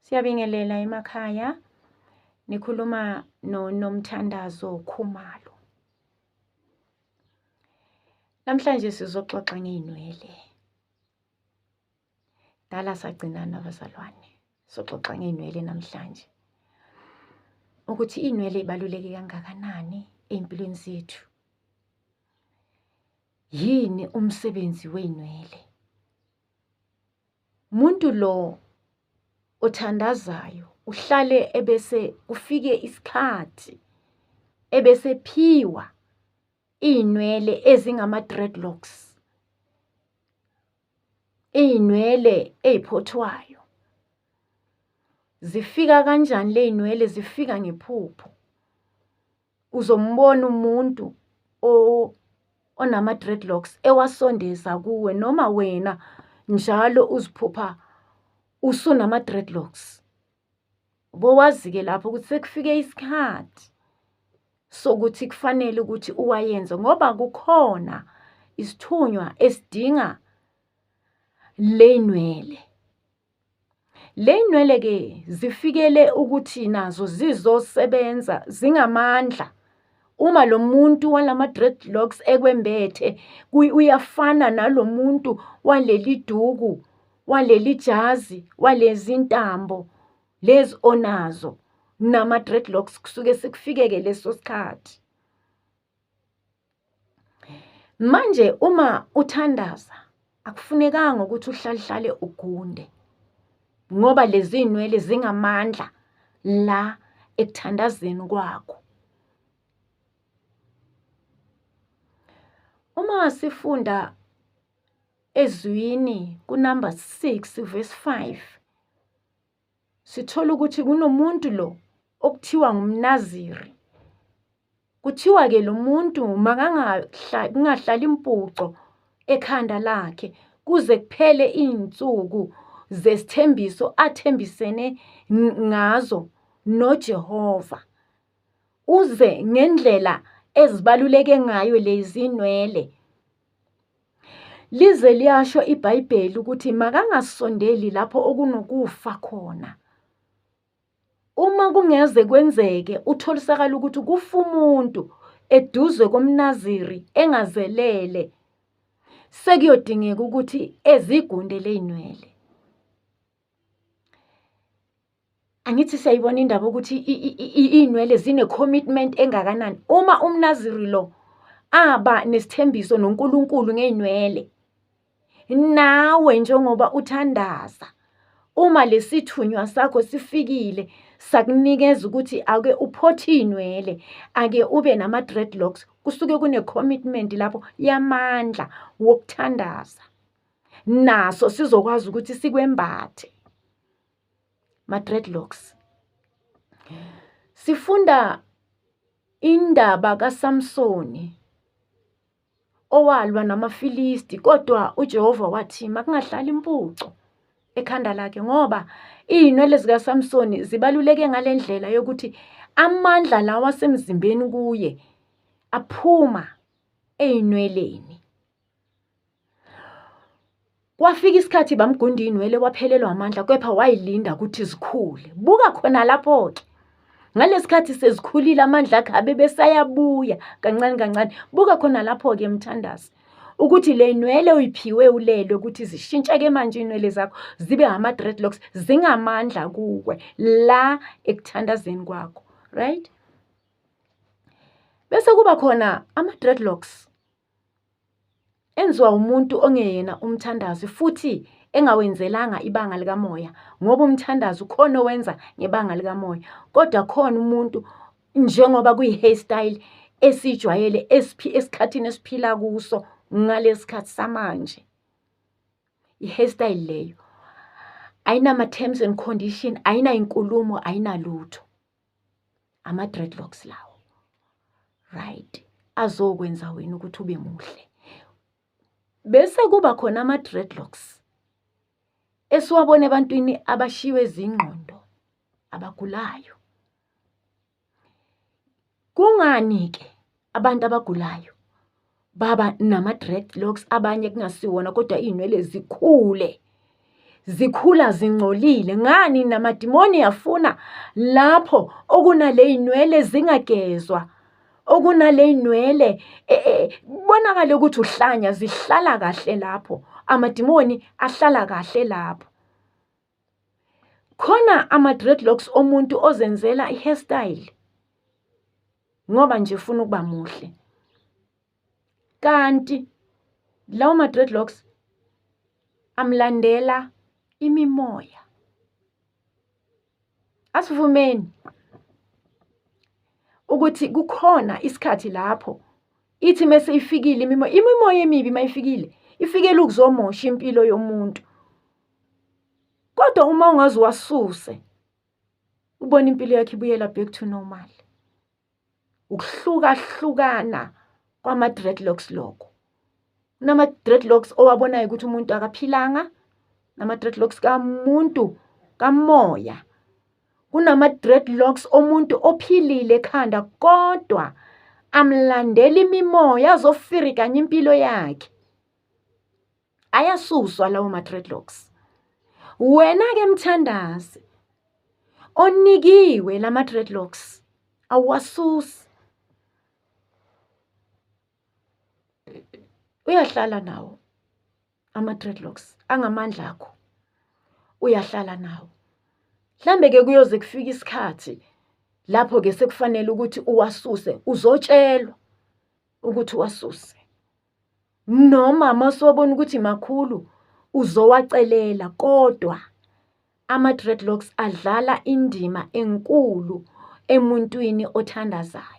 Siyabingelela emakhaya. Nikhuluma noNomthandazo Khumalo. Namhlanje sizoxoxa ngey'nwele. Dala sagcinana bazalwane. Soxoxa ngey'nwele namhlanje. Ukuthi iy'nwele y'baluleke kangakanani ey'mpilweni zethu. Yini umsebenzi wey'nwele? Muntu lo othandazayo uhlale ebese kufike isikhathi ebese phiwa iy'nwele ezingama-dreadlocks, iy'nwele ey'phothwayo. Zifika kanjani ley'nwele? Zifika ngephupho. Uzombona umuntu onama-dreadlocks ewasondeza kuwe noma wena njalo uziphupha usunama-dreadlocks. Ubowazi-ke lapho ukuthi sekufike isikhathi sokuthi kufanele ukuthi uwayenze ngoba kukhona isithunywa esidinga ley'nwele. Ley'nwele ke zifikele ukuthi nazo zizosebenza zingamandla. Uma lo muntu walama dreadlocks ekwembethe uyafana nalo muntu waleli duku, waleli jazi, walezi ntambo lezi onazo nama dreadlocks kusuke sekufikeke leso sikhathi. Manje uma uthandaza akufunekanga ukuthi uhlalehlale ugunde ngoba lezi zinwele zingamandla la ekuthandazeni kwakho. Uma sifunda ezwini kunumber 6 verse 5 sithola ukuthi kunomuntu lo okuthiwa ngumNaziri. Kuthiwa-ke lo muntu makungahlali impuco ekhanda lakhe kuze kuphele iy'nsuku zesithembiso athembisene ngazo noJehova. Uze ngendlela ezibaluleke ngayo lezi nwele. Lize liyasho iBhayibheli ukuthi makangasondeli lapho okunokufa khona. Uma kungeze kwenzeke utholisakala ukuthi kufa umuntu eduze komNaziri engazelele, sekuyodingeka ukuthi ezigunde ley'nwele. Angithi siyayibona indaba ukuthi iy'nwele zine-commitment engakanani. Uma umNaziri lo aba nesithembiso noNkulunkulu ngey'nwele, nawe njengoba uthandaza, uma lesithunywa sakho sifikile sakunikeza ukuthi ake uphothe iy'nwele, ake ube nama-dreadlocks, kusuke kune-commitment lapho yamandla wokuthandaza. Naso sizokwazi ukuthi sikwembathe. Ma-dreadlocks. Sifunda indaba kaSamsoni owalwa namaFilisti kodwa uJehova wathi makungahlali impuco ekhanda lakhe ngoba iy'nwele zikaSamsoni zibaluleke ngale ndlela yokuthi amandla lawa asemzimbeni kuye aphuma ey'nweleni. Kwafika isikhathi bamgunda iy'nwele waphelelwa amandla kepha wayilinda ukuthi zikhule. Buka khona lapho-ke. Ngalesikhathi sezikhulile amandla akhe abe besayabuya kancane kancane. Buka khona lapho-ke mthandazi ukuthi le nwele uyiphiwe ulelwe ukuthi zishintsheke manje iy'nwele zakho zibe ama-dreadlocks zingamandla kuwe la ekuthandazeni kwakho, right? Bese kuba khona ama-dreadlocks enziwa umuntu ongeyena umthandazi futhi engawenzelanga ibanga likamoya ngoba umthandazo ukhona owenza ngebanga likamoya kodwa khona umuntu njengoba kuyi-hairstyle esijwayele esikhathini esiphila kuso ngalesikhathi samanje. I-hairstyle leyo ayinama-terms and condition, ayinayinkulumo, ayinalutho. Ama-dreadlocks lawo, right, azokwenza wena ukuthi ube muhle. Bese kuba khona ama-dreadlocks esiwabona ebantwini abashiywe zingqondo, abagulayo. Kungani-ke abantu abagulayo baba nama-dreadlocks abanye kungasiwona kodwa iy'nwele zikhule? Zikhula zingcolile. Ngani namadimoni afuna lapho okunaley'nwele zingagezwa, okunaley'nwele e, e, kubonakale ukuthi uhlanya, zihlala kahle lapho. Amadimoni ahlala kahle lapho. Khona ama-dreadlocks omuntu ozenzela i-hairstyle ngoba nje ufuna ukuba muhle. Kanti lawo ma-dreadlocks amlandela imimoya. Asivumeni ukuthi kukhona isikhathi lapho ithi mese ifikile imimoya, imimoya emibi mayifikile ifikela ukuzomosha impilo yomuntu. Kodwa uma ungaze uwasuse, ubone impilo yakho ibuyela back to normal. Ukuhlukahlukana kwama-dreadlocks lokho. Kunama-dreadlocks owabonayo ukuthi umuntu akaphilanga, nama-dreadlocks kamuntu kamoya. Kunama-dreadlocks omuntu ophilile ekhanda kodwa amlandela imimoya azofirikanya impilo yakhe. Ayasuswa lawo ma-dreadlocks. Wena-ke mthandazi onikiwe lama dreadlocks awuwasusi. Uyahlala nawo ama-dreadlocks angamandla akho, uyahlala nawo. Mhlambe-ke kuyoze kufike isikhathi lapho-ke sekufanele ukuthi uwasuse, uzotshelwa ukuthi uwasuse. Noma masuwabona ukuthi makhulu uzowacelela kodwa ama-dreadlocks adlala indima enkulu emuntwini othandazayo.